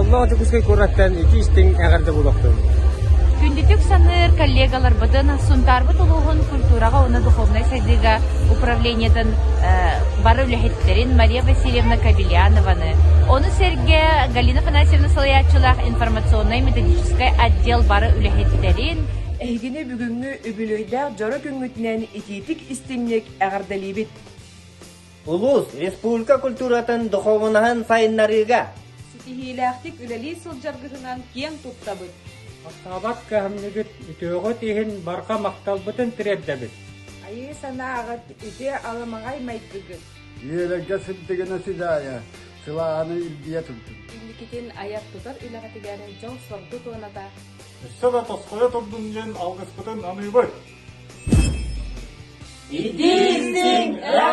Дьоллоох Дьокуускай куораттан итии-истиҥ эҕэрдэ буолуохтун! Күндүтүк саныыр коллегаларбытын Сунтаарбыт улууһун культураҕа уонна духовнай сайдыыга управлениетын бары үлэһиттэрин Мария Васильевна Кобельянованы, ону сэргэ Галина Афанасьевна салайааччылаах информационнай-методическай отдел бары үлэһиттэрин Эһигини бүгүҥҥү үбүлүөйдээх дьоро күҥҥүтүнэн итиитик-истиҥник эҕэрдэлиибит! Улуус, республика культуратын духовунаһын сайыннарыыга Ситиһиилээхтик үлэлии сылдьаргытынан киэн туттабыт! Ахсаабат кыһамньыгыт үтүөҕүт иһин барҕа махталбытын тириэрдэбит! Айыы санааҕыт үтүө аламаҕай майгыгыт! Үөрэргэ сырдыгына сыдьаайа, сылааны илдьийэ турдун! Инникитин айар-тутар үлэҕитигэр дьол-соргу туоната Өссө да тосхойо турдун диэн алгыспытын аныыбыт! Итии-истиҥ эҕэрдэ!